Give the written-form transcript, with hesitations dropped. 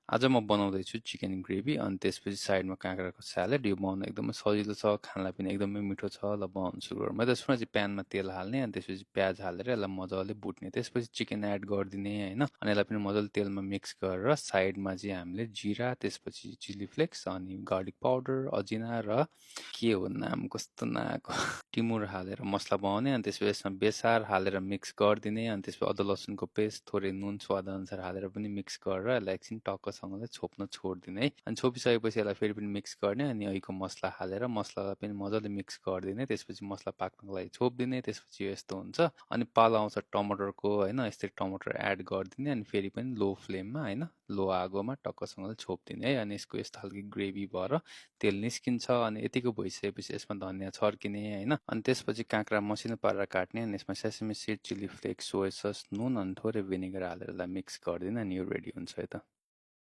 आज म बनाउँदैछु चिकन ग्रेभी अनि त्यसपछि साइडमा काँक्राको स्यालेड। यो बनाउन एकदमै सजिलो छ, खानलाई पनि एकदमै मिठो छ। ल बनाउन सुरु गरौँ। मैले त्यसमा चाहिँ प्यानमा तेल हाल्ने अनि त्यसपछि प्याज हालेर यसलाई मजाले भुट्ने, त्यसपछि चिकन एड गरिदिने होइन। अनि यसलाई पनि मजाले तेलमा मिक्स गरेर साइडमा चाहिँ हामीले जिरा, त्यसपछि चिली फ्लेक्स अनि गार्लिक पाउडर, अजिना र के हो नाम कस्तो नआएको टिमुर हालेर मसला बनाउने। अनि त्यसपछि यसमा बेसार हालेर मिक्स गरिदिने। अनि त्यसपछि अदुवा लसुनको पेस्ट, थोरै नुन स्वाद अनुसार हालेर पनि मिक्स गरेर यसलाई एकछिन टक्कसँगले छोप्न छोडिदिने है। अनि छोपिसकेपछि यसलाई फेरि पनि मिक्स गर्ने अनि अहिलेको मसला हालेर मसलालाई पनि मजाले मिक्स गरिदिने। त्यसपछि मसला पाक्नको लागि छोपिदिने। त्यसपछि यस्तो हुन्छ। अनि पालो आउँछ टमाटरको होइन, यसरी टमाटर एड गरिदिने अनि फेरि पनि लो फ्लेममा होइन, लो आगोमा टक्कसँगले छोपिदिने है। अनि यसको यस्तो खालको ग्रेभी भएर तेल निस्किन्छ। अनि यतिको भइसकेपछि यसमा धनियाँ छर्किने होइन। अनि त्यसपछि काँक्रा मसिनो पारेर काट्ने अनि यसमा sesame seed, chilli flakes, soya sauce, नुन अनि थोरै भिनेगर हालेर यसलाई मिक्स गरिदिने अनि यो रेडी हुन्छ है त।